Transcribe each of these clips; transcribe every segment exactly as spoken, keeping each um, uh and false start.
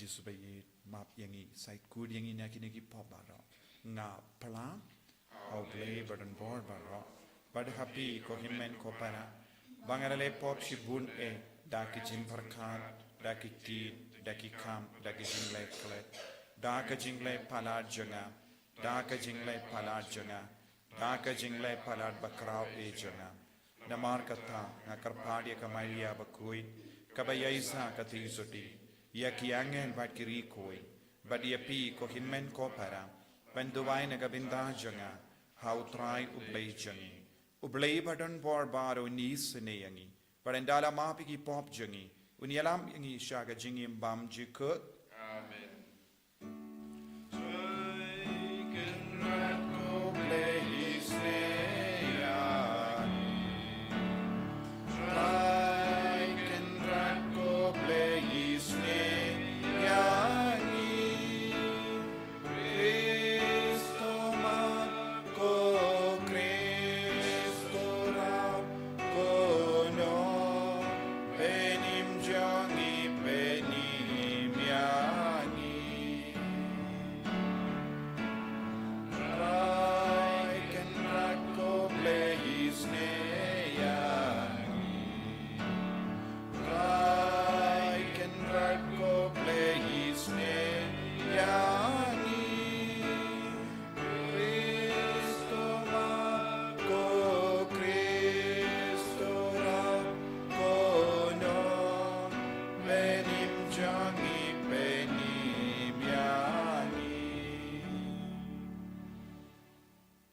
Jisu ba ïeit, map ïa ngi, shait kut ïa ngi na kine ki pop baroh. Nga pyrshah ha U Blei ba don bor baroh, bad ha phi ko hynmen ko para, ba nga la leh pop shibun eh, da ki jingpyrkhat, da ki ktien, da ki kam, da ki jingleh klet, da ka jingleh palat jong nga, da ka jingleh palat jong nga, da ka jingleh palat bakhraw eh jong nga. Namar kata nga kyrpad ïa ka Maria bakhuid, kaba ïaishah ka Trai Jisu, ïa ki angel bad ki riewkhuid, bad ïa phi ko hynmen ko para, ban duwai na ka bynta jong nga ha U Trai U Blei jong ngi. U Blei ba don bor baroh un isynei ïa ngi, bad un da la map ïa ki pop jong ngi, un ïalam ïa ngi sha ka jingim bymjukut. Amen.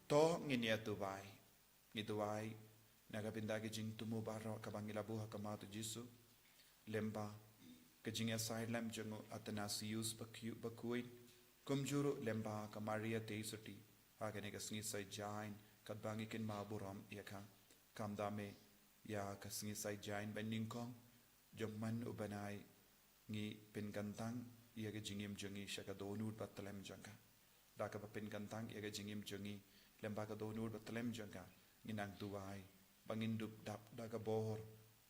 To ngin ïa duwai. Ngi duwai na ka bynta ki jingthmu baroh kaba ngi la buh ha khmat U Jisu, lyngba ka jingïasaid lem jong U Athanasius Bakhuid, kumjuh ruh lyngba ka Maria Theisotti, ha kane ka sngi Saitjaiñ, katba ngi kynmaw burom ïa ka. Kham da me ïa ka sngi Saitjaiñ banyngkong jong Man U Bnai, ngi pynkyntang ïa ka jingim jong ngi sha ka dohnud ba tlem jong ka. Da kaba pynkyntang ïa ka jingim jong ngi lyngba ka dohnud ba tlem jong ka, ngi nang duwai ba ngin dup dap da ka bor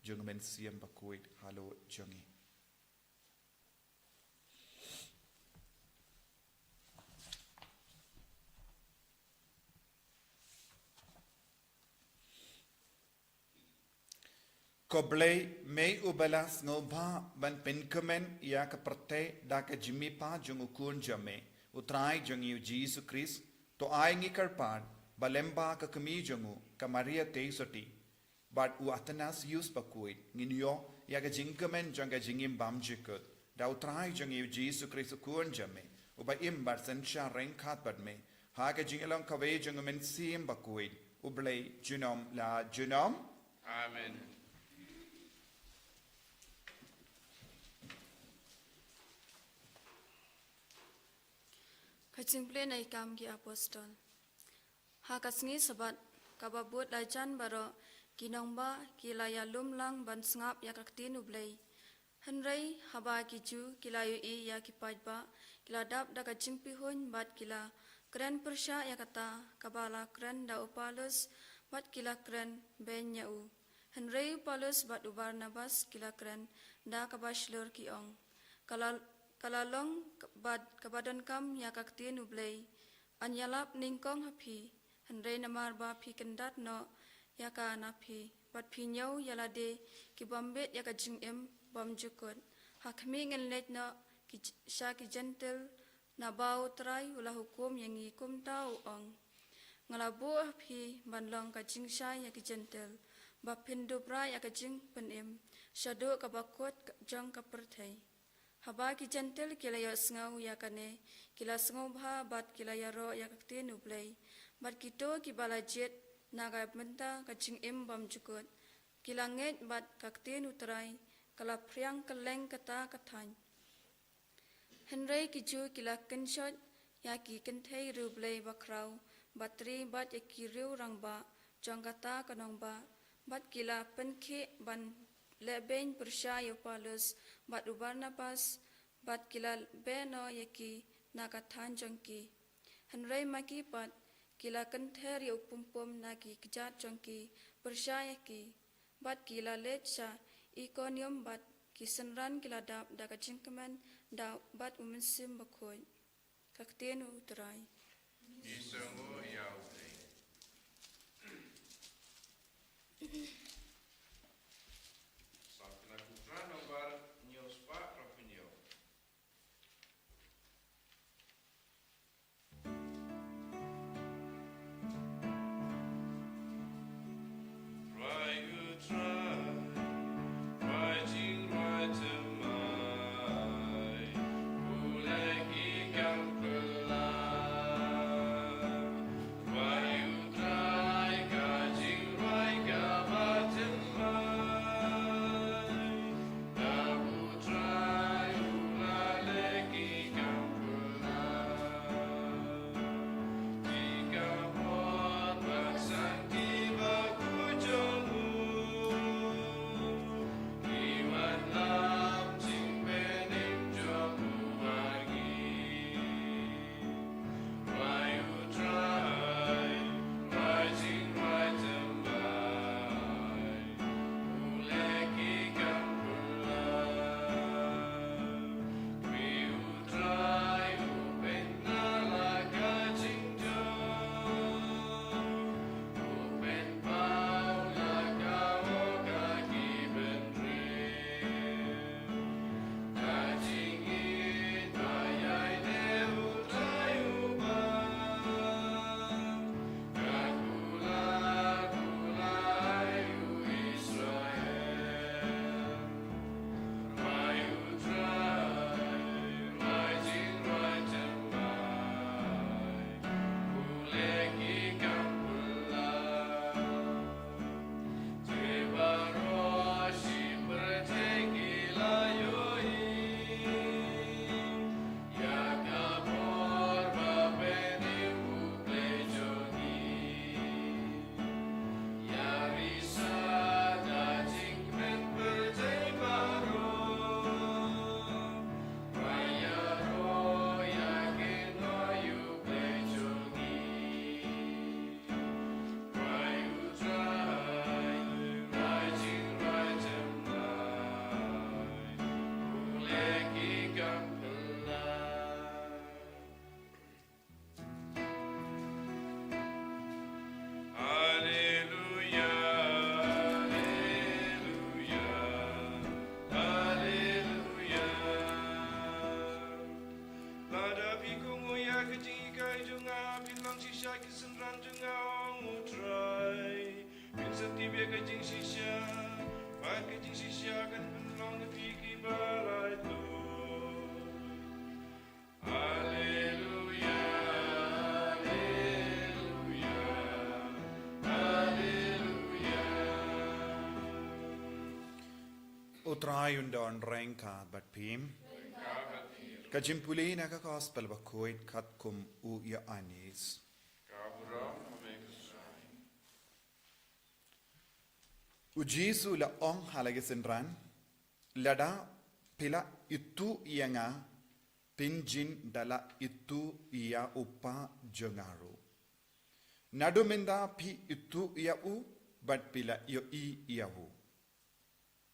jong U Mynsiem Bakhuid halor jong ngi. Ko Blei, me uba la sngewbha ban pynkmen ïa ka pyrthei da ka jingmihpat jong U Khun jong me, U Trai jong ngi U Jisu Khrist, to ai ngi kyrpad ba lyngba ka kmie jong u, ka Maria Theisotti, bad U Athanasius Bakhuid, ngin ïoh ïa ka jingkmen jong ka jingim bymjukut da U Trai jong ngi U Jisu Khrist U Khun jong me, uba im bad synshar ryngkat bad me ha ka jinglong kawei jong U Mynsiem Bakhuid, U Blei junom la junom. Amen. Ka jingpule na ki Kam ki Apostol. Ha ka sngi Sabbath kaba bud lajan baroh, ki nongbah ki la ïalum lang ban sngap ïa ka ktien U Blei. Hynrei haba ki Jiw ki la ïohi ïa ki paidbah, ki la dap da ka jingpihuiñ bad ki la kren pyrshah ïa kata kaba la kren da u Paulus, bad ki la kren beiñ ïa u. Hynrei u Paulus bad u Barnabas ki la kren da kaba shlur, ki ong: Ka la, ka la long bad kaba donkam ïa ka ktien U Blei. Yn ïalap nyngkong ha phi, hynrei namar ba phi kyndat noh ïa ka na phi, bad phi ñiew ïa lade ki bym bit ïa ka jingim bymjukut, ha khmih, ngin leit noh ki, sha ki Jentil, naba U Trai u la hukum ïa ngi, kumta u ong: Nga la buh ha phi ban long ka jingshai ïa ki Jentil, ba phin dup rah ïa ka jingpynim shaduh kaba kut jong ka pyrthei. Haba ki Jentil ki la ïohsngew ïa kane, ki la sngewbha bad ki la ïaroh ïa ka ktien U Blei, bad kito kiba la jied na ka bynta ka jingim bymjukut, ki la ngeit bad ka ktien U Trai ka la phriang kylleng kata ka thaiñ. Hynrei ki Jiw ki la kynshoit ïa ki kynthei riewblei bakhraw batri bad ïa ki riew rangbah jong kata ka nongbah, bad ki la pynkhih ban lehbeiñ pyrshah ïa u Paulus bad u Barnabas, bad ki la beh noh ïa ki na ka thaiñ jong ki. Hynrei ma ki pat ki la kynther ïa u pumpum na ki kjat jong ki pyrshah ïa ki, bad ki la leit sha Ikonium bad Ki synran ki la dap da ka jingkmen da bad u Mynsiem Bakhuid. Ka ktien u Trai. Ngi sngewnguh ïa u Blei. Sa kane ka Kynrad Nombar hynñiew spah hynñiew. Haleluya, haleluya, haleluya. Lada phi kohnguh ïa ka jinghikai jong nga, phin long shisha ki synran jong nga, ong U Trai. Phin sa tip ïa ka jingshisha, bad ka jingshisha kan pynlong ïa phi kiba laitluid. Haleluya, haleluya, haleluya. U Trai un don ryngkat bad phi. Ka jingpule na ka Gospel Bakhuid katkum u Ïoannis. Ka burom ha me ko Trai. U Jisu u la ong ha la ki synran, lada phi la ithuh ïa nga, phin jin da la ithuh ïa u Kpa jong nga ruh. Naduh mynta phi ithuh ïa u, bad phi la ïohi ïa u.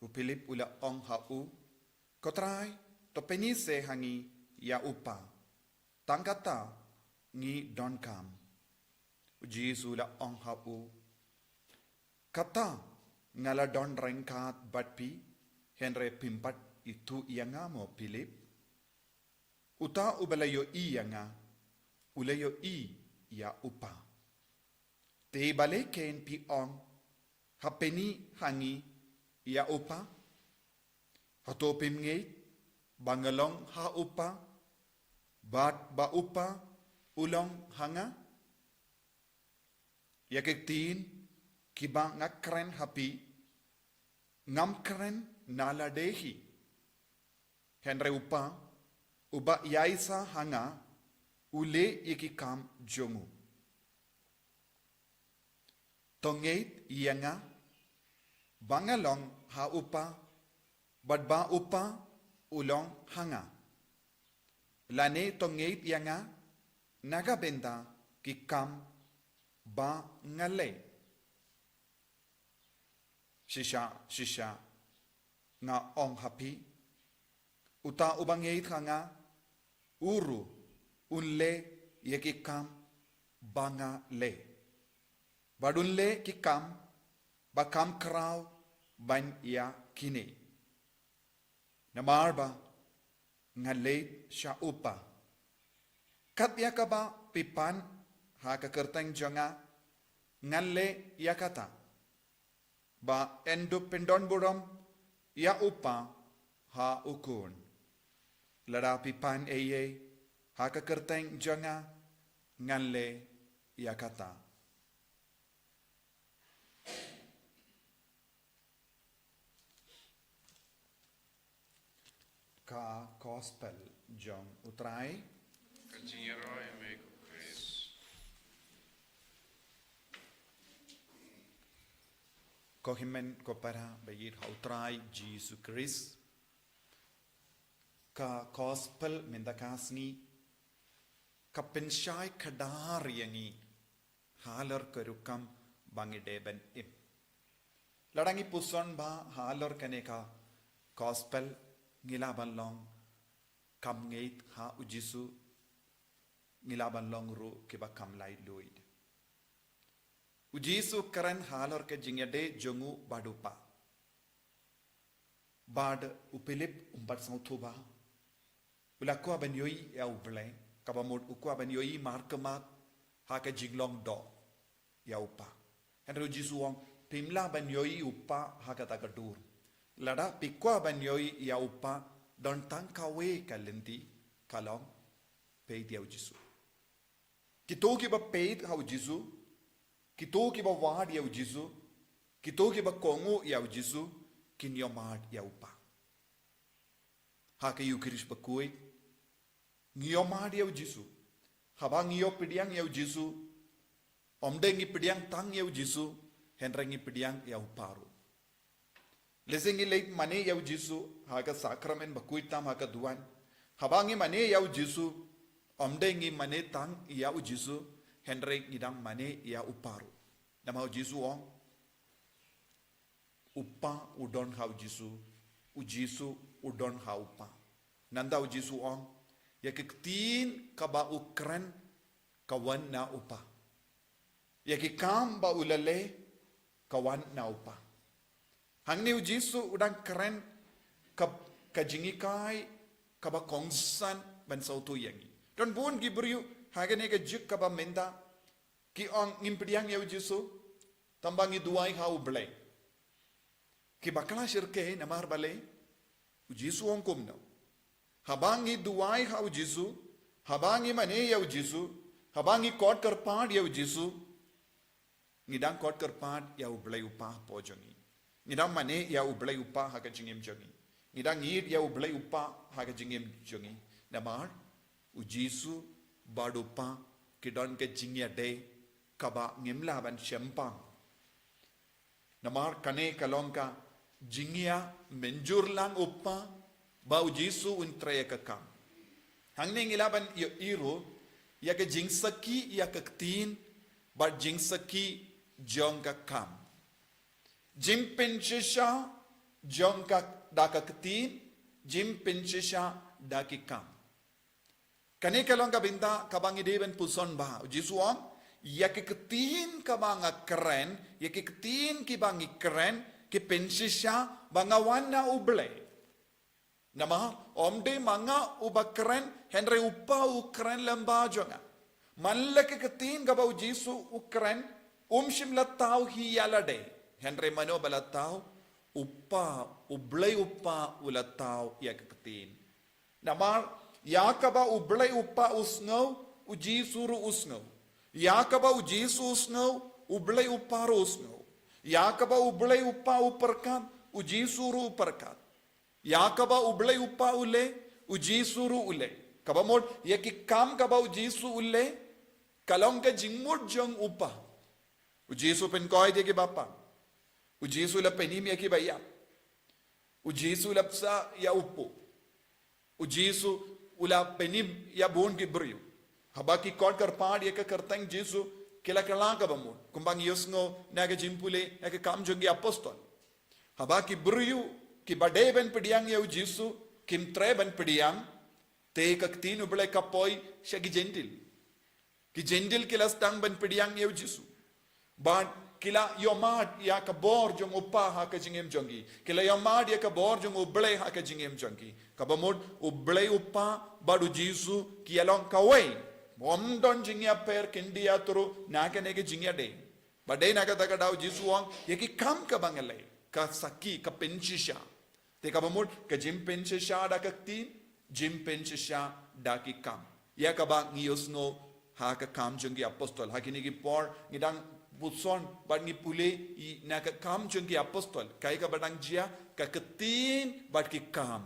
U Philip u la ong ha u, Ko Trai, to pyni se ha ngi ïa u Kpa. Tang kata ngi donkam. U Jisu u la ong ha u, Kata nga la don ryngkat bad phi, hynrei phim pat ithuh ïa nga mo Philip? Uta uba la ïohi ïa nga, u la ïohi ïa u Kpa. Te balei kein phi ong, Ha pyni ha ngi ïa u Kpa? Hato phim ngeit ba nga long ha u Kpa, bad ba u Kpa u long ha nga? Ïa ki ktien kiba nga kren ha phi, ngam kren na lade hi. Hynrei u Kpa, uba ïaishah ha nga, u leh ïa ki kam jong u. To ngeit ïa nga, ba nga long ha u Kpa, bad ba u Kpa u long ha nga. Lane to ngeit ïa nga, na ka bynta ki kam ba nga leh. Shisha, shisha, Nga ong ha phi, uta uba ngeit ha nga, u ruh un leh ïa ki kam ba nga leh, bad un leh ki kam ba kham khraw ban ïa kine. Namar ba nga leit sha u Kpa. Kat ïa kaba phi pan ha ka kyrteng jong nga, ngan leh ïa kata, ba yn dup pyndon burom ïa u Kpa ha u Khun. Lada phi pan ei ei ha ka kyrteng jong nga, ngan leh ïa kata. Ka Gospel jong u Trai. Ka jingïaroh ïa me ko Khrist. Ko hynmen ko para ba ïeit ha u Trai Jisu Khrist. Ka Gospel mynta ka sngi ka pynshai kdar ïa ngi halor ka rukom ba ngi dei ban im. Lada ngi puson bha halor kane ka Gospel, ngi lah ban long kham ngeit ha u Jisu, ngi lah ban long ruh kiba kham laitluid. U Jisu u kren halor ka jingïadei jong u bad u Kpa. Bad u Philip um pat sngewthuh bha. U la kwah ban ïohi ïa u Blei, kaba mut u kwah ban ïohi markhmat ha ka jinglong doh ïa u Kpa. Hynrei u Jisu u ong, phim lah ban ïohi u Kpa ha kata ka dur. Lada phi kwah ban ïohi ïa u Kpa, don tang kawei ka lynti, ka long peit ïa u Jisu. Kito kiba peit ha u Jisu, kito kiba wad ïa u Jisu, kito kiba kohnguh ïa u Jisu, kin ïohmad ïa u Kpa. Ha ka Eukharist bakhuid, ngi ïohmad ïa u Jisu. Haba ngi ïoh pdiang ïa u Jisu, ym dei ngi pdiang tang ïa u Jisu, hynrei ngi pdiang ïa u Kpa ruh. Lehse ngi leit mane ïa u Jisu ha ka sakramen bakhuid tam ha ka duwan. Haba ngi mane ïa u Jisu, ym dei ngi mane tang ïa u Jisu, hynrei ngi dang mane ïa u Kpa ruh. Namar u Jisu u ong, u Kpa u don ha u Jisu, u Jisu u don ha u Kpa. Nangta u Jisu u ong, ïa ki ktien kaba u kren ka wan na u Kpa. Ïa ki kam ba u la leh ka wan na u Kpa. Hangne u Jisu u dang kren ka, ka jinghikai kaba kongsan ban sngewthuh ïa ngi. Don bun ki briew ha kane ka juk kaba mynta ki ong ngim pdiang ïa u Jisu, tangba ngi duwai ha u Blei. Ki bakla shyrkhei namar balei? U Jisu u ong kumno? Haba ngi duwai ha u Jisu, haba ngi mane ïa u Jisu, haba ngi khot kyrpad ïa u Jisu, ngi dang khot kyrpad ïa u Blei u Kpa hapoh jong ngi. Ngi dang mane ïa u Blei u Kpa ha ka jingim jong ngi. Ngi dang ngeit ïa u Blei u Kpa ha ka jingim jong ngi. Namar u Jisu bad u Kpa ki don ka jingïadei kaba ngim lah ban shemphang. Namar kane ka long ka jingïamynjur lang u Kpa ba u Jisu un trei ïa ka kam. Hangne ngi lah ban ïohi ruh ïa ka jingsakhi ïa ka ktien bad jingsakhi jong ka kam. Jingpynshisha jong ka da ka ktien, jingpynshisha da ki kam. Kane ka long ka bynta kaba ngi dei ban puson bha. U Jisu u ong, ïa ki ktien kaba nga kren, ïa ki ktien kiba ngi kren, ki pynshisha ba nga wan na u Blei. Namar ym dei ma nga uba kren, hynrei u Kpa u kren lyngba jong nga. Man la ki ktien kaba u Jisu u kren, um shym la thaw hi ïa lade. Hynrei mano ba la thaw? U Kpa, u Blei u Kpa u la thaw ïa ki ktien. Namar ïa kaba u Blei u Kpa u sngew, u Jisu ruh u sngew. Ïa kaba u Jisu u sngew, u Blei u Kpa ruh u sngew. Ïa kaba u Blei u Kpa u pyrkhat, u Jisu ruh u pyrkhat. Ïa kaba u Blei u Kpa u leh, u Jisu ruh u leh. Kaba mut ïa ki kam kaba u Jisu u leh, ka long ka jingmut jong u Kpa. U Jisu u pynkoit ïa kiba pang. U Jisu u la pynim ïa kiba ïap. U Jisu u la bsa ïa u pop. U Jisu u la pynim ïa bun ki briew. Haba ki khot kyrpad ïa ka kyrteng Jisu, ki la kylla kaba mut. Kumba ngi ïohsngew na ka jingpule, na ka Kam jong ki Apostol. Haba ki briew kiba dei ban pdiang ïa u Jisu, kim treh ban pdiang, te ka ktien u Blei ka poi sha ki Jentil. Ki Jentil ki la sdang ban pdiang ïa u Jisu. Bad ki la ïohmad ïa ka bor jong u Kpa ha ka jingim jong ki. Ki la ïohmad ïa ka bor jong u Blei ha ka jingim jong ki. Kaba mut u Blei u Kpa bad u Jisu ki ïalong kawei. Ym don jingïapher kyndit ruh na kane ka jingïadei. Ba dei na kata ka daw Jisu u ong, ïa ki kam kaba nga leh, ka sakhi, ka pynshisha. Te kaba mut, ka jingpynshisha da ka ktien, jingpynshisha da ki kam. Ïa kaba ngi ïohsngew ha ka Kam jong ki Apostol. Ha kine ki por ngi dang puson bad ngi pule ïa na ka Kam jong ki Apostol. Kaei kaba dang jia, ka ktien bad ki kam.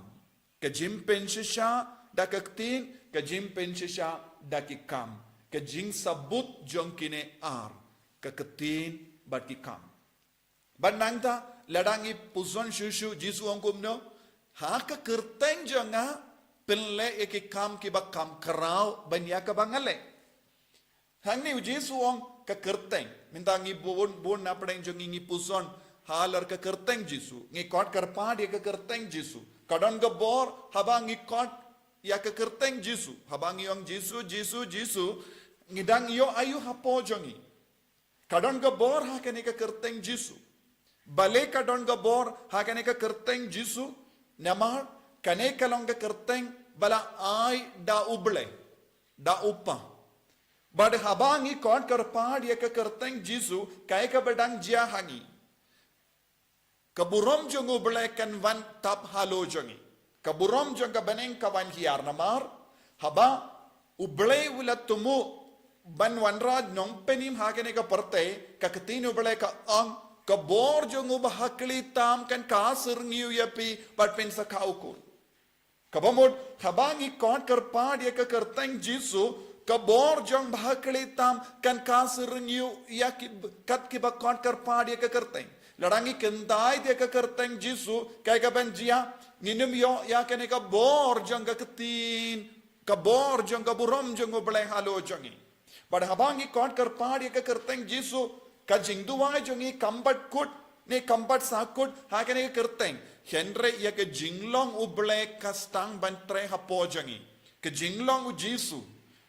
Ka jingpynshisha da ka ktien, ka jingpynshisha da ki kam. Ka jingsabut jong kine ar, ka ktien bad ki kam. Bad nangta, lada ngi puson shuh shuh, Jisu u ong kumno, ha ka kyrteng jong nga, pynleh ïa ki kam kiba kham khraw ban ïa kaba nga leh. Hangne u Jisu u ong ka kyrteng. Mynta ngi bun, bun na pdeng jong ngi ngi puson halor ka kyrteng Jisu. Ngi khot kyrpad ïa ka kyrteng Jisu. Ka don ka bor haba ngi khot ïa ka kyrteng Jisu. Haba ngi ong Jisu, Jisu, Jisu, ngi dang ïoh aïu hapoh jong ngi? Ka don ka bor ha kane ka kyrteng Jisu. Balei ka don ka bor ha kane ka kyrteng Jisu? Namar kane ka long ka kyrteng ba la ai da u Blei, da u Kpa. Bad haba ngi khot kyrpad ïa ka kyrteng Jisu, kaei kaba dang jia ha ngi? Ka burom jong u Blei kan wan tap halor jong ngi. Ka burom jong ka bneng ka wan hiar namar haba u Blei u la thmu ban wanrah nongpynim ha kane ka pyrthei, ka ktien u Blei ka ong, ka bor jong u Bahakhlieh tam kan kha syrngiew ïa phi bad phin sa kha u khun. Kaba mut, haba ngi khot kyrpad ïa ka kyrteng Jisu, ka bor jong Bahakhlieh tam kan kha syrngiew ïa ki, kat kiba khot kyrpad ïa ka kyrteng. Lada ngi kyntait ïa ka kyrteng Jisu, kaei kaban jia, ngin ym ïoh ïa kane ka bor jong ka ktien, ka bor jong ka burom jong u Blei halor jong ngi. Bad haba ngi khot kyrpad ïa ka kyrteng Jisu, ka jingduwai jong ngi kam pat kut, ne kam pat sahkut ha kane ka kyrteng. Hynrei ïa ka jinglong u Blei ka sdang ban treh hapoh jong ngi. Ka jinglong u Jisu,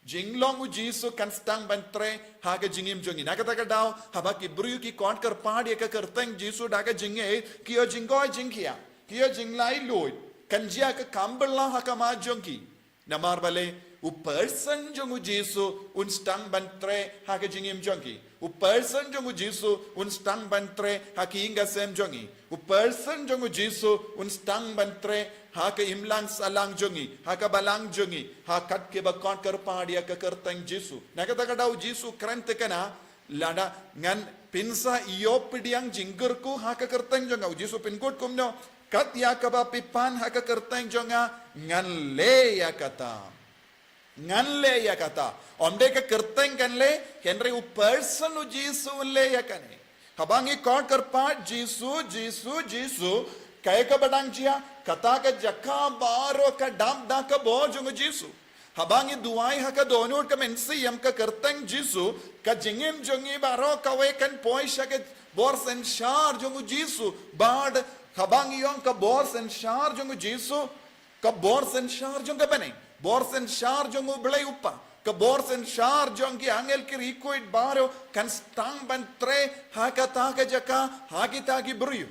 jinglong u Jisu kan sdang ban treh ha ka jingim jong ngi. Na kata ka daw, haba ki briew ki khot kyrpad ïa ka kyrteng Jisu da ka jingngeit, ki ïoh jingkoit jingkhiah, ki ïoh jinglaitluid, kan jia ka kam bylla ha khmat jong ki. Namar balei, u person jong u Jisu un sdang ban treh ha ka jingim jong ki. U person jong u Jisu un sdang ban treh ha ka ïing ka sem jong ngi. U person jong u Jisu un sdang ban treh ha ka imlang sahlang jong ngi, ha ka balang jong ngi, ha kat kiba khot kyrpad ïa ka kyrteng Jisu. Na kata ka daw u Jisu u kren thikna, lada ngan, phin sa ïoh pdiang jingkyrkhu ha ka kyrteng jong nga, u Jisu u pynkut kumno, kat ïa kaba phi pan ha ka kyrteng jong nga, ngan leh ïa kata. Ngan leh ïa kata. Ym dei ka kyrteng kan leh, hynrei u person u Jisu un leh ïa kane. Haba ngi khot kyrpad Jisu, Jisu, Jisu, kaei kaba dang jia, kata ka jaka baroh ka dap da ka bor jong u Jisu. Haba ngi duwai ha ka dohnud ka mynsiem ka kyrteng Jisu, ka jingim jong ngi baroh kawei kan poi sha ka bor synshar jong u Jisu. Bad haba ngi ong ka bor synshar jong u Jisu, ka bor synshar jong ka bneng, bor synshar jong u Blei u Kpa, ka bor synshar jong ki angel ki riewkhuid baroh kan sdang ban treh ha kata ka jaka, ha kita ki briew.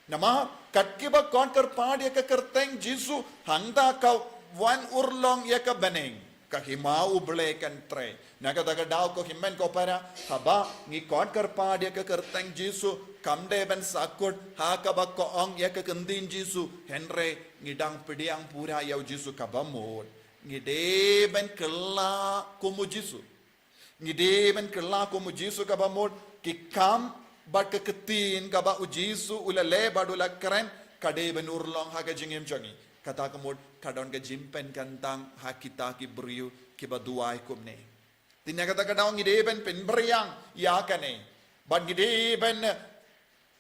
Namar kat kiba khot kyrpad ïa ka kyrteng Jisu, hangta ka wan urlong ïa ka bneng, ka hima u Blei kan treh. Na kata ka daw ko hynmen ko para, haba ngi khot kyrpad ïa ka kyrteng Jisu, kam dei ban sahkut ha kaba ka ong ïa ka ktien Jisu, hynrei ngi dang pdiang pura ïa u Jisu kaba mut. Ngi dei ban kylla kum u Jisu. Ngi dei ban kylla kum u Jisu kaba mut, ki kam bad ka ktien kaba u Jisu u la leh bad u la kren, ka dei ban urlong ha ka jingim jong ngi. Kata ka mut ka don ka jingpynkyntang ha kita ki briew kiba duwai kumne. Te na kata ka daw ngi dei ban pynbiang ïa kane. Bad ngi dei ban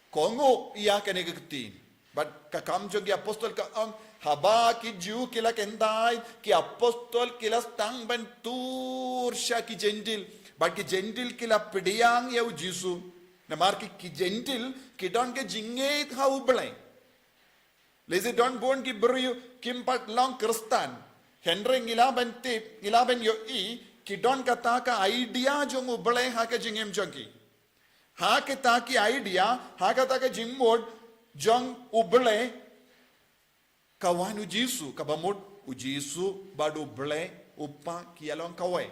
kohnguh ïa kane ka ktien. Bad ka Kam jong ki Apostol ka ong, haba ki Jiw ki la kyntait, ki apostol ki la sdang ban tur sha ki Jentil. Bad ki Jentil ki la pdiang ïa u Jisu. Namar ki, ki Jentil ki don ka jingngeit ha u Blei. Lehse don bun ki briew kim pat long Khristan. Hynrei ngi lah ban tip, ngi lah ban ïohi, ki don kata ka idea jong U Blei ha ka jingim jong ki. Ha kita ki idea, ha kata ka jingmut jong U Blei, ka wan U Jisu, kaba mut U Jisu bad U Blei U Kpa ki ïa long kawei.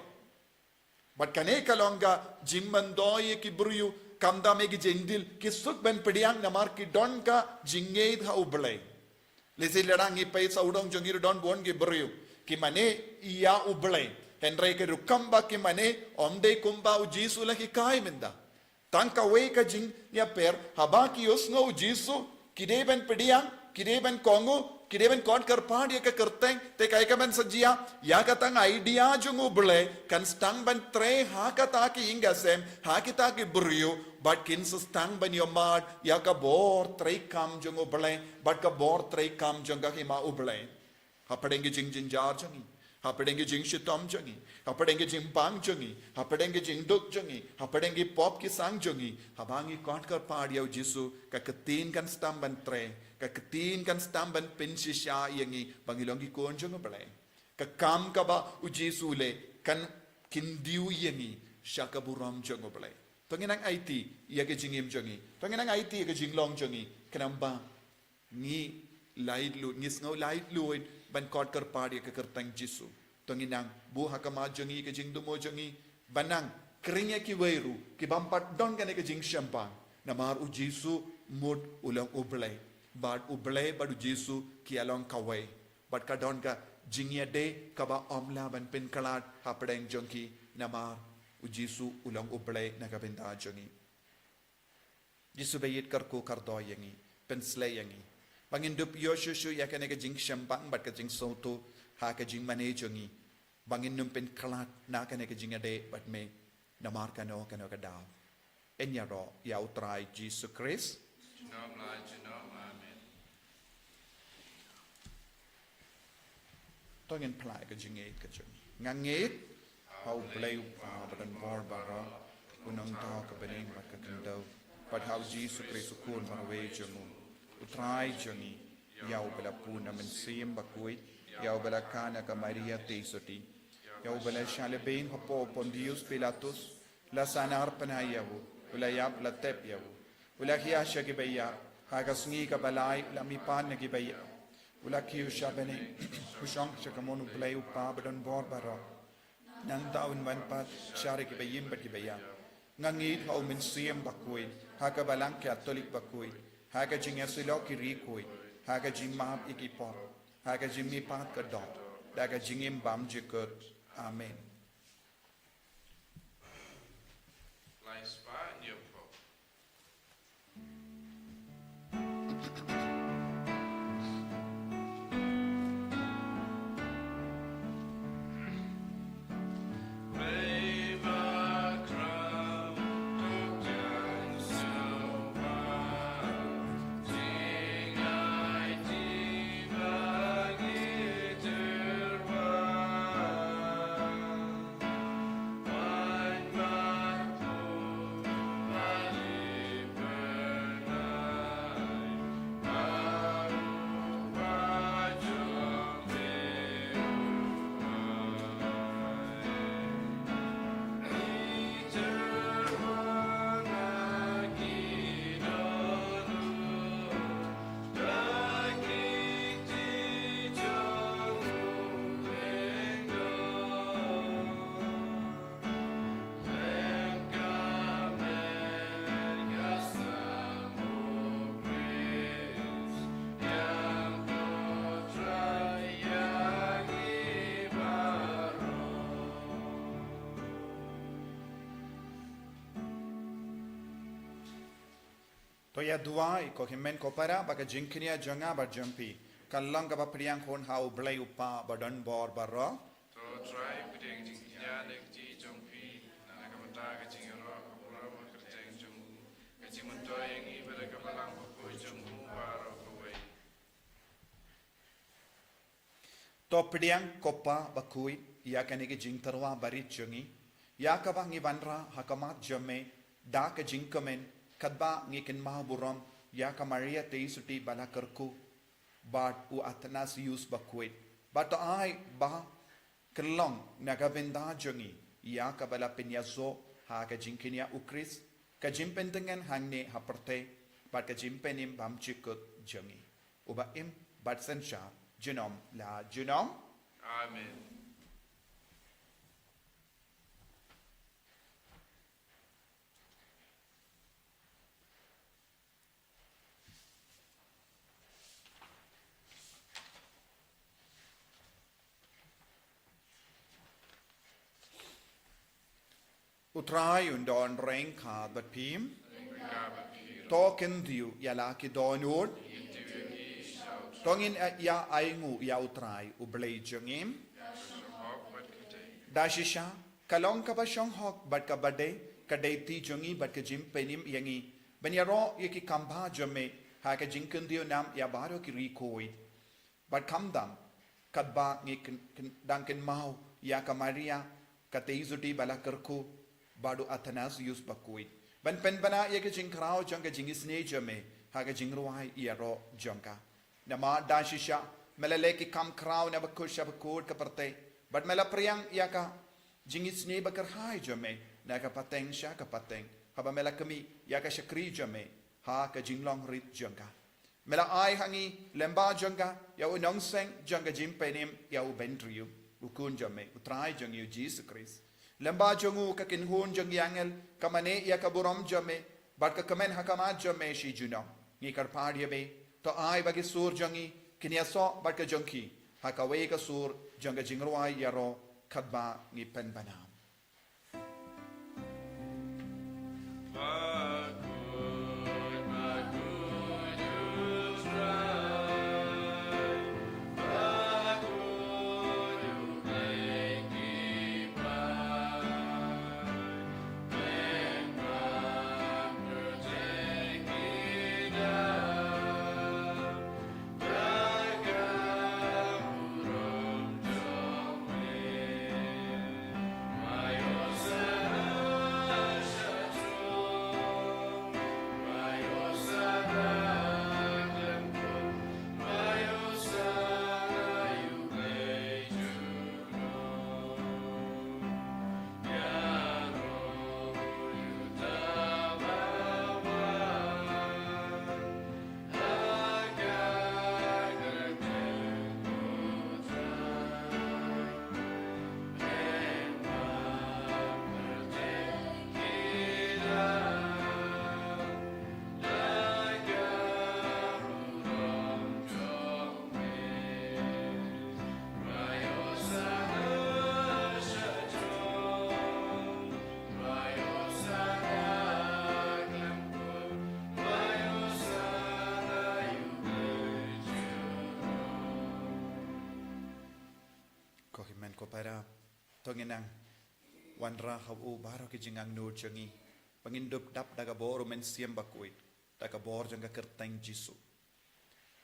Bad kane ka long ka jingmyntoi ïa ki briew, khamtam ïa ki jingdil, ki suk ban pdiang namar ki don ka jingngeit ha U Blei. Lehse lada ngi peit sawdong jong ngi ruh don bun ki briew ki mane ïa U Blei, hynrei ka rukom ba ki mane ym dei kumba U Jisu u la hikai mynta. Tang kawei ka jingïapher, haba ki ïohsngew U Jisu, ki dei ban pdiang, ki dei ban kohnguh, ki dei ban khot kyrpad ïa ka kyrteng, te kaei kaban sa jia, ïa ka tang idea jong U Blei kan sdang ban trei ha kata ki ïing ki sem, ha kita ki briew, bad kin sa sdang ban ïohmad ïa ka bor treikam jong U Blei, bad ka bor treikam jong ka hima U Blei. Hapdeng ki jingjynjar jong ngi, hapdeng ki jingshitom jong ngi, hapdeng ki jingbang jong ngi, hapdeng ki jingduk jong ngi, hapdeng ki pop ki sang jong ngi, haba ngi khot kyrpad ïa U Jisu, ka ktien kan sdang ban trei, ka ktien kan sdang ban pynshisha ïa ngi ba ngi long ki khun jong U Blei. Ka kam kaba U Jisu u leh kan kyndiw ïa ngi sha ka burom jong U Blei. To ngin nang aiti ïa ka jingim jong ngi, to ngin nang aiti ïa ka jinglong jong ngi, khnang ba ngi laitluid, ngi sngew laitluid ban khot kyrpad ïa ka kyrteng Jisu. To ngin nang buh ha khmat jong ngi ka jingthmu jong ngi, ban nang khring ïa kiwei ruh ki bym pat don kane ka jingshemphang. Namar U Jisu mut u long U Blei, bad U Blei bad U Jisu ki ïa long kawei. Bad ka don ka jingïadei kaba ym lah ban pynkhlad hapdeng jong ki, namar U Jisu u long U Blei na ka bynta jong ngi. Jisu ba ïeit, kyrkhu kyrdoh ïa ngi, pynsleh ïa ngi ba ngin dup ïoh shuh shuh ïa kane ka jingshemphang bad ka jingsngewthuh ha ka jingmane jong ngi, ba ngin nym pynkhlad na kane ka jingïadei bad me namar kano kano ka daw. Yn ïaroh ïa U Trai Jisu Khrist. Junom la junom. Amen. To ngin phla ïa ka jingngeit ka jong ngi. Nga ngeit ha U Blei U Kpa ba don bor baroh, U Nongthaw ka bneng bad ka khyndew, bad ha U Jisu Khrist U Khun marwei jong u, U Trai jong ngi. Ïa uba la pun na Mynsiem Bakhuid, ïa uba la khang na ka Maria Theisotti, ïa uba la shah lehbeiñ hapoh Pontius Pilatus, la sahnarphna ïa u, u la ïap, la tep ïa u, u la hiar sha kiba ïap, ha ka sngi kaba lai u la mihpat na kiba ïap, u la kiew sha bneng, u shong sha kamon U Blei U Kpa ba don bor baroh. Nangta un wan pat sha kiba im bad kiba ïap. Nga ngeit ha U Mynsiem Bakhuid, ha ka Balang Katholik bakhuid, ha ka jingïasyllok ki riewkhuid, ha ka jingmap ïa ki pop, ha ka jingmihpat ka doh, da ka jingim bymjukut. Amen. Lai spah ñiew pop. To ïa duwai, ko hynmen ko para, ba ka jingkñia jong nga bad jong phi kan long kaba pdiang hun ha U Blei U Kpa ba don bor baroh. To Trai, pdiang jingkñia na ka kti jong phi, na ka bynta ka jingïaroh ka burom ha ka kyrteng jong u, ka jingmyntoi ïa ngi bad ka Balang Bakhuid jong u baroh kawei. To pdiang, ko Pa Bakhuid, ïa kane ka jingtyrwa barit jong ngi, ïa kaba ngi wanrah ha khmat jong me da ka jingkmen, katba ngi kynmaw burom ïa ka Maria Theisotti ba la kyrkhu, bad u Athanasius Bakhuid. Bad to ai ba kan long na ka bynta jong ngi ïa kaba la pynïasoh ha ka jingkñia u Khrist, ka jingpyntngen hangne ha pyrthei, bad ka jingpynim bymjukut jong ngi. Uba im bad synshar junom la junom. Amen. U Trai un don ryngkat bad phi. To khyndiat ïa la ki dohnud. To ngin ïa ainguh ïa U Trai U Blei jong ngi. Da shisha, ka long kaba shong hok bad kaba dei, ka dei ti jong ngi bad ka jingpynim ïa ngi ban ïaroh ïa ki kam bha jong me ha ka jingkhyndiat nam ïa baroh ki ri khuid. Bad khamtam, katba ngi kyn-, kyn-, dang kynmaw ïa ka Maria, ka Theisotti ba la kyrkhu, bad u Athanasius Bakhuid, ban pynbna ïa ka jingkhraw jong ka jingisynei jong me ha ka jingrwai ïaroh jong ka. Namar da shisha me la leh ki kam khraw na bakut sha bakut ka pyrthei, bad me la phriang ïa ka jingisynei bakyrhai jong me na ka pateng sha ka pateng, haba me la khmih ïa ka shakri jong me ha ka jinglong rit jong ka. Me la ai ha ngi lyngba jong ka ïa u nongseng jong ka jingpynim, ïa u Bynriew, u Khun jong me, U Trai jong ngi U Jisu Khrist. Lyngba jong u ka kynhun jong ki angel ka mane ïa ka burom jong me, bad ka kmen ha khmat jong me shi junom. Ngi kyrpad ïa me, to ai ba ki sur jong ngi kin ïasoh bad ka jong ki ha kawei ka sur jong ka jingrwai ïaroh katba ngi pynbna. Ko hynmen ko para, to ngin nang wanrah ha u baroh ki jingangnud jong ngi, ba ngin dup dap da ka bor u Mynsiem Bakhuid, da ka bor jong ka kyrteng Jisu.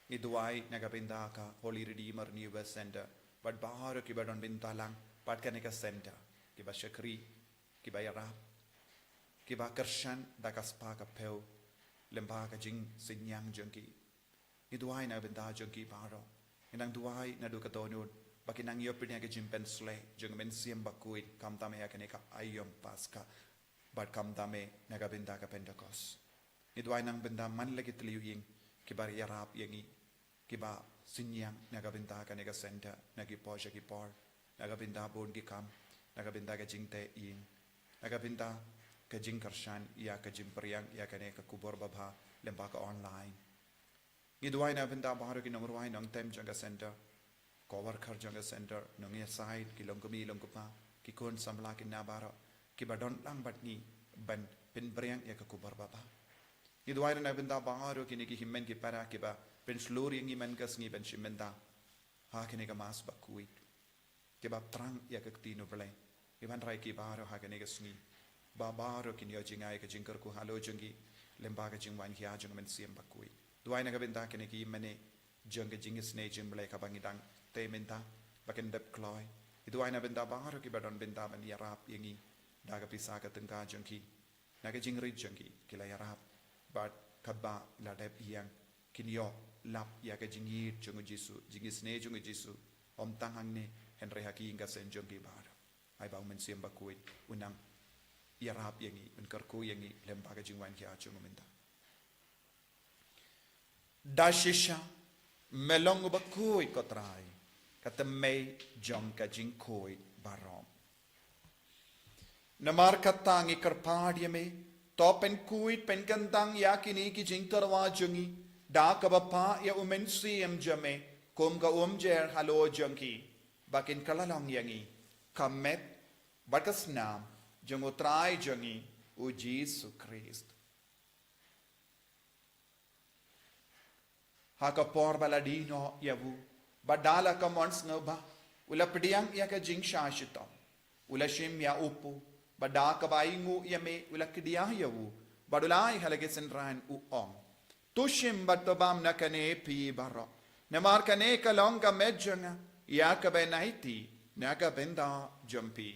Ngi duwai na ka bynta ka Holy Redeemer New West Center, bad baroh kiba don bynta lang bad kane ka center, kiba shakri, kiba ïarap, kiba kyrshan da ka spah ka phew lyngba ka jingsynñiang jong ki. Ngi duwai na ka bynta jong ki baroh. Ngi nang duwai naduh ka dohnud ba kin nang ïoh pynïaid ka jingpynsleh jong u Mynsiem Bakhuid, khamtam ïa kane ka aïom Paskha, bad khamtam na ka bynta ka Pentekost. Ngi duwai na ka bynta man la ki tliw ïing kiba ïarap ïa ngi, kiba synñiang na ka bynta kane ka center na ki por sha ki por, na ka bynta bun ki kam, na ka bynta ka jingteh ïing, na ka bynta ka jingkyrshan ïa ka jingpdiang ïa kane ka khubor babha lyngba ka online. Ngi duwai na ka bynta baroh ki nongrwai nongtem jong ka center, co-worker jong ka center, nongïasaid, ki longkmie longkpa, ki khun samla, ki khynnah baroh kiba don lang bad ngi ban pynpdiang ïa ka khubor babha. Ngi duwai na ka bynta baroh kine ki hynmen ki para kiba pynshlur ïa ngi man ka sngi ban shim bynta ha kane ka Mass Bakhuid, kiba pyntrang ïa ka ktien U Blei. Ngi wanrah ïa ki baroh ha kane ka sngi ba baroh kin ïoh jngai ïa ka jingkyrkhu halor jong ki lyngba ka jingwan khia jong u Mynsiem Bakhuid. Duwai na ka bynta kine ki mane jong ka jingisynei jong U Blei kaba ngi dang tei mynta ba kin dep kloi. Ngi duwai na ka bynta baroh kiba don bynta ban ïarap ïa ngi da ka pisa ka tyngka jong ki. Na ka jingrit jong ki, ki la ïarap, bad katba la dep ïeng, kin ïoh lap ïa ka jingïeit jong u Jisu, jingisynei jong u Jisu, ym tang hangne, hynrei ha ki ïing ka sem jong ki baroh. Ai ba u Mynsiem Bakhuid un nang ïarap ïa ngi, un kyrkhu ïa ngi lem bad ka jingwan khia jong u mynta. Da shisha me long uba khuid, ko Trai, ka tymmen jong ka jingkhuid baroh. Namar kata ngi kyrpad ïa me, to pynkhuid pynkyntang ïa kine ki jingtyrwa jong ngi da kaba phah ïa u Mynsiem jong me kum ka umjer halor jong ki, ba kin kylla long ïa ngi ka met bad ka snam jong u Trai jong ngi, u Jisu Khrist. Ha ka por ba la die noh ïa u, bad da la ka mon sngewbha, u la pdiang ïa ka jingshah shitom. U la shim ïa u kpu, bad da kaba ainguh ïa me u la kdiah ïa u, bad u la ai ha la ki synran, u ong: To shim bad to bam na kane phi baroh. Namar kane ka long ka met jong nga, ïa kaba yn aiti na ka bynta jong phi.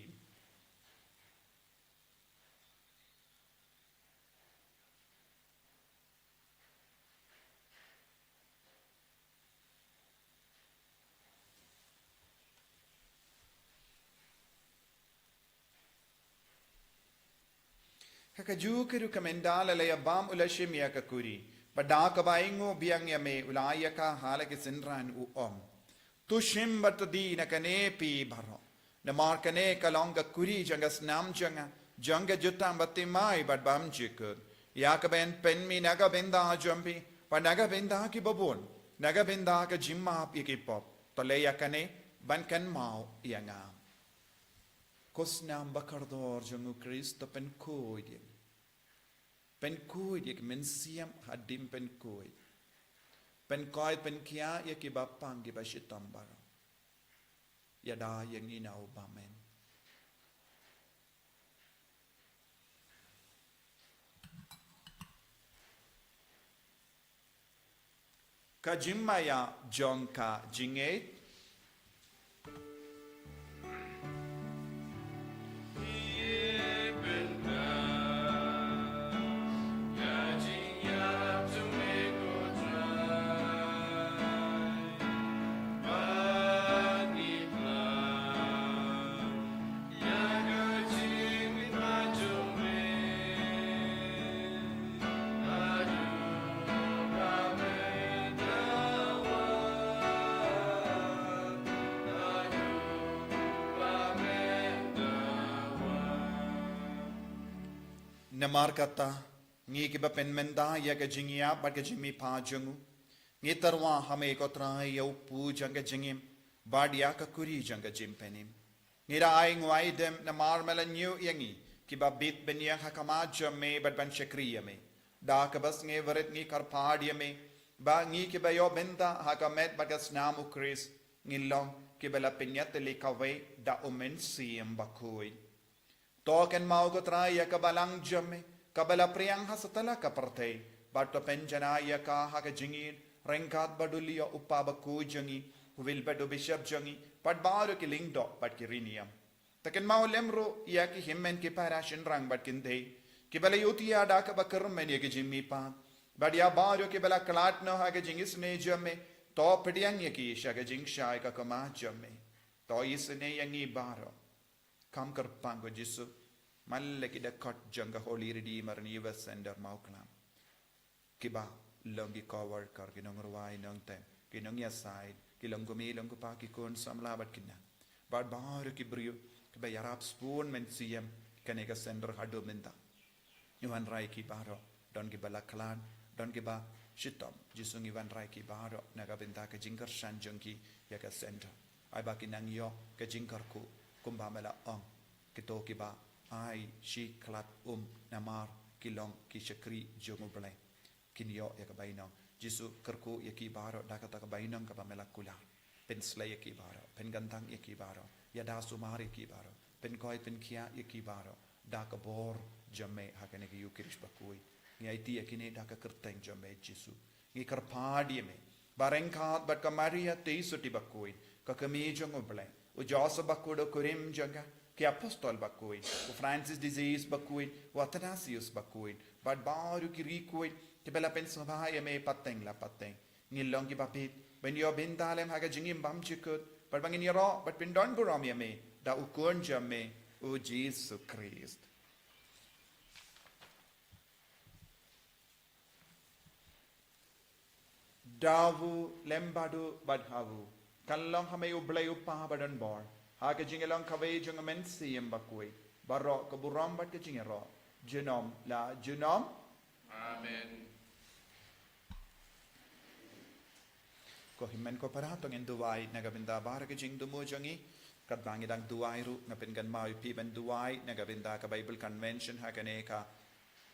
Ha kajuh ka ruh, ka mynta la la ïa bam, u la shim ïa ka kuri, bad da kaba ainguh biang ïa me u la ai ïa ka ha la ki synran, u ong: To shim bad to die na kane phi baroh. Namar kane ka long ka kuri jong ka snam jong nga, jong ka jutang bathymmai bad bymjukut, ïa kaba yn pynmih na ka bynta jong phi bad na ka bynta ki babun, na ka bynta ka jingmap ïa ki pop. To leh ïa kane ban kynmaw ïa nga. Ko snam ba kordor jong u Khrist, to pynkhuid ïa ngi. Pynkhuid ïa ngi, Mynsiem hadien pynkhuid. Pynkhuid, pynkhiah ïa kiba pang, kiba shitom baroh. Ïada ïa ngi na u bymman. Ka jingmaïa jong ka jingngeit. Namar kata, ngi kiba pynmynta ïa ka jingïap bad ka jingmihpat jong u, ngi tyrwa ha me ko Trai ïa u kpu jong ka jingim bad ïa ka kuri jong ka jingpynim. Ngi da ai nguaidem namar me la ñiew ïa ngi kiba bit bniah ha khmat jong me bad ban shakri ïa me. Da kaba sngewrit ngi kyrpad ïa me ba ngi kiba ïoh bynta ha ka met bad ka snam u Khrist, ngin long kiba la pynïatylli kawei da u Mynsiem Bakhuid. To kynmaw ko Trai ïa ka balang jong me kaba la phriang ha satlak ka pyrthei, bad to pynjanai ïa ka ha ka jingïeit ryngkat bad u Leo u kpa bakhuid jong ngi, u Wilbert u bishop jong ngi, bad baroh ki lyngdoh bad ki riewniam. To kynmaw lem ruh ïa ki hynmen ki para shynrang bad kynthei kiba la ïohi da kaba kyrmen ïa ka jingmihpat, bad ïa baroh kiba la khlad noh ha ka jingisynei jong me, to pdiang ïa ki sha ka jingshai ka khmat jong me. To isynei ïa ngi baroh. Kam kyrpang ko Jisu, man la ki dkhot jong ka Holy Redeemer Youth Centre Mawklam, kiba long ki co-worker, ki nongrwai nongtem, ki nongïasaid, ki long kmie long kpa, ki khun samla bad khynnah, bad baroh ki briew kiba ïarap sbun mynsiem kane ka centre haduh mynta. Ngi wanrah ïa ki baroh, don kiba la khlad, don kiba shitom. Jisu, ngi wanrah ïa ki baroh na ka bynta ka jingkyrshan jong ki ïa ka centre. Ai ba kin nang ïoh ka jingkyrkhu kumba me la ong, kito kiba ai shi khlad um namar ki long ki shakri jong U Blei, kin ïoh ïa ka bainong. Jisu, kyrkhu ïa ki baroh da kata ka bainong kaba me la kular. Pynsleh ïa ki baroh, pynkyntang ïa ki baroh, ïada sumar ïa ki baroh, pynkhuid pynkhiah ïa ki baroh da ka bor jong me ha kane ka Ïukharist bakhuid. Ngi aiti ïa kine da ka kyrteng jong me Jisu. Ngi kyrpad ïa me ba ryngkat bad ka Maria Theisotti bakhuid, ka Kmie jong U Blei, u Joseph bakhuid u kurim jong ka, ki apostol bakhuid, u Francis de Sales bakhuid, u Athanasius bakhuid, bad baroh ki riewkhuid kiba la pynsngewbha ïa me pateng la pateng, Ngin long kiba bit ban ïoh bynta lem ha ka jingim bymjukut, bad ba ngin ïaroh bad pyndon burom ïa me da u Khun jong me, u Jisu Khrist. Da u lem bad u bad ha u, kan long ha me u Blei u Kpa badonbor, ha ka jingïalong kawei jong u Mynsiem Bakhuid, baroh ka burom bad ka jingïaroh, junom la junom. Amen. Ko hynmen ko para, to ngin duwai na ka bynta baroh ki jingthmu jong ngi. Katba ngi dang duwai ruh, nga pynkynmaw ïa phi ban duwai na ka bynta ka Bible Convention ha kane ka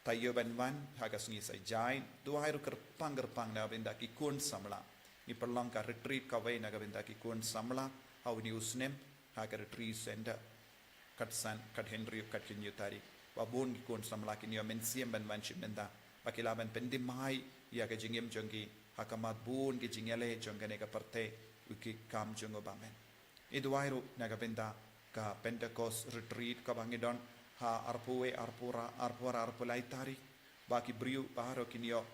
taïew ban wan, ha ka sngi Saitjaiñ. Duwai ruh kyrpang kyrpang na ka bynta ki khun samla. Ngi pynlong ka retreat kawei na ka bynta ki khun samla ha une u snem, ha ka Retreat Center. Kat san, kat hynriew, kat khyndai tarik, ba bun ki khun samla kin ïoh mynsiem ban wan shim bynta, ba ki lah ban pynthymmai ïa ka jingim jong ki ha khmat bun ki jingïaleh jong kane ka pyrthei, u ki kam jong u ba mih. Ngi duwai ruh na ka bynta ka Pentecost Retreat kaba ngi don ha arphew wei, arphew ra, arphew ra, arphew lai tarik, ba ki briew baroh kin ïoh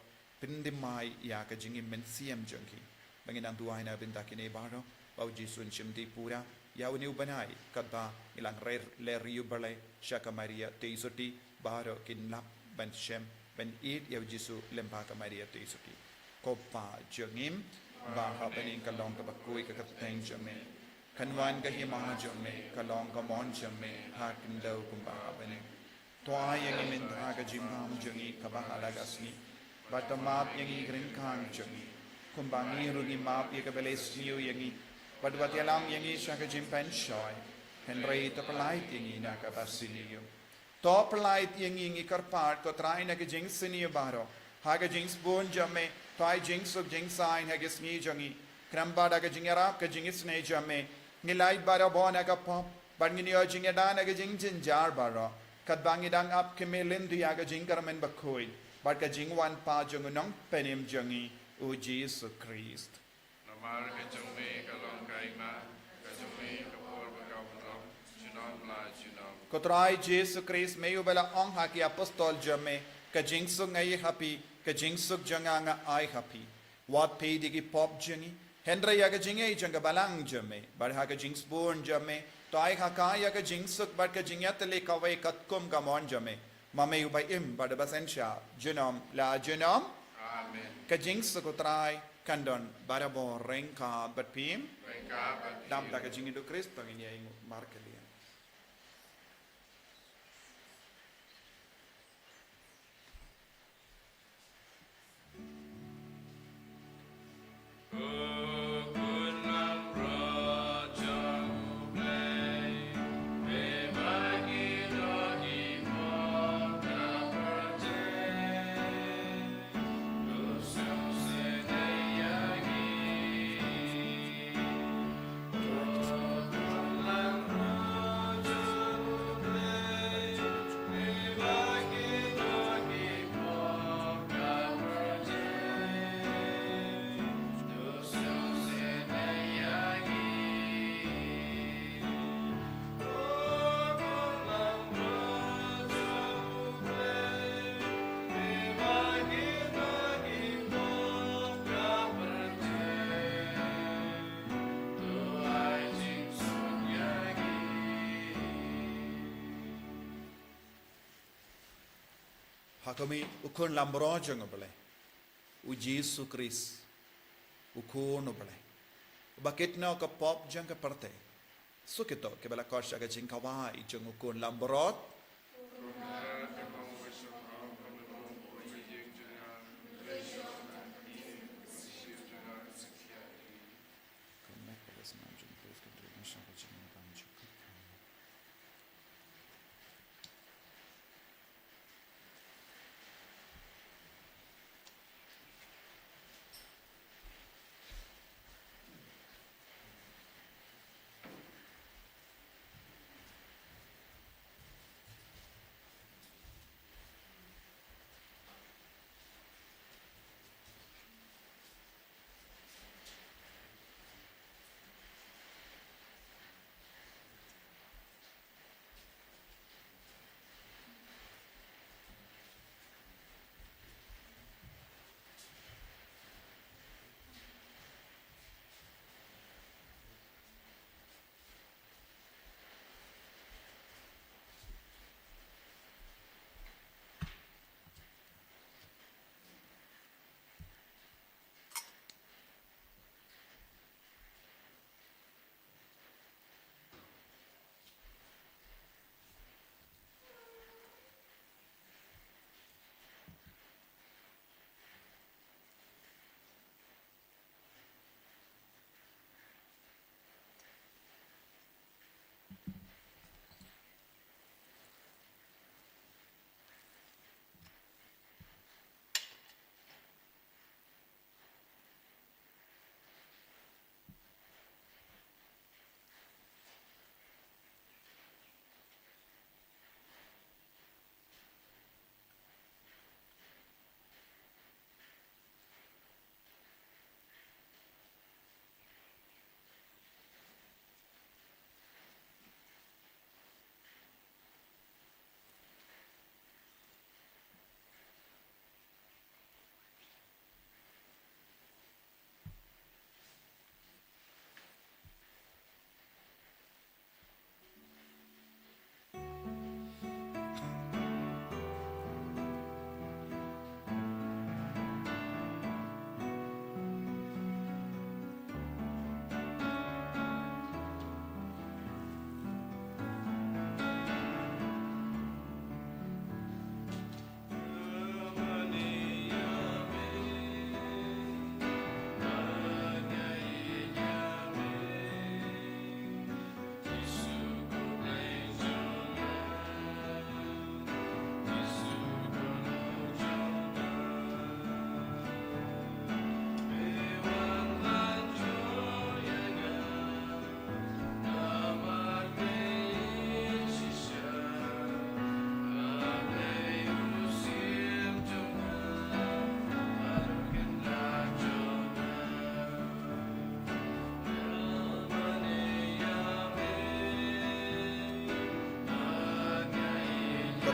pynthymmai ïa ka jingim mynsiem jong ki. Ba ngin nang duwai na ka bynta kine baroh, ba u Jisu un shim dih pura ïa une u bnai, katba ngi la ïaryngkhuh ïa u Blei sha ka Maria Theisotti, baroh kin lap ban shem ban ïeit ïa u Jisu lyngba ka Maria Theisotti. Ko Pa jong ngi ba ha bneng, ka long kaba khuid ka kyrteng jong me. Kan wan ka hima jong me, ka long ka mon jong me ha khyndew kumba ha bneng. To ai ïa ngi mynta ka jingbam jong ngi kaba ha la ka sngi. Bad to map ïa ngi ki ryngkang jong ngi, kumba ngi ruh ngi map ïa kiba la sniew ïa ngi. Bad wat ïalam ïa ngi sha ka jingpynshoi, hynrei to pyllait ïa ngi na kaba sniew. To pyllait ïa ngi, ngi kyrpad ko Trai, na ka jingsniew baroh, ha ka jingsbun jong me. To ai jingsuk jingsaiñ ha ka sngi jong ngi, khnang ba da ka jingïarap ka jingisynei jong me, ngin lait barabor na ka pop, bad ngin ïoh jingïada na ka jingjynjar baroh, katba ngi dang ap khmih lynti ïa ka jingkyrmen bakhuid bad ka jingwan pat jong u Nongpynim jong ngi, u Jisu Khrist. Namar ka jong me ka long ka hima, ka jong me ka bor bad ka burom, junom la junom. Ko Trai Jisu Khrist, me uba la ong ha ki apostol jong me, ka jingsuk nga ai ha phi, ka jingsuk jong nga nga ai ha phi. Wat peit ïa ki pop jong ngi, hynrei ïa ka jingaiei jong ka Balang jong me, bad ha ka jingsbun jong me, to ai ha ka ïa ka jingsuk bad ka jingïatylli kawei katkum ka mon jong me. Ma me uba im bad uba synshar, junom la junom. Amen. Ka jingsuk u Trai kan don barabor ryngkat bad phi. Ryngkat bad phi. Dap da ka jingïeit u Khrist, to ngin ïa ïnguh markylliang. Ha khmih u Khun Lamro jong u Blei, u Jisu Khrist, u Khun u Blei, uba kit noh ka pop jong ka pyrthei. Suk ïa to kiba la khot sha ka jingkwah jong u Khun Lamro.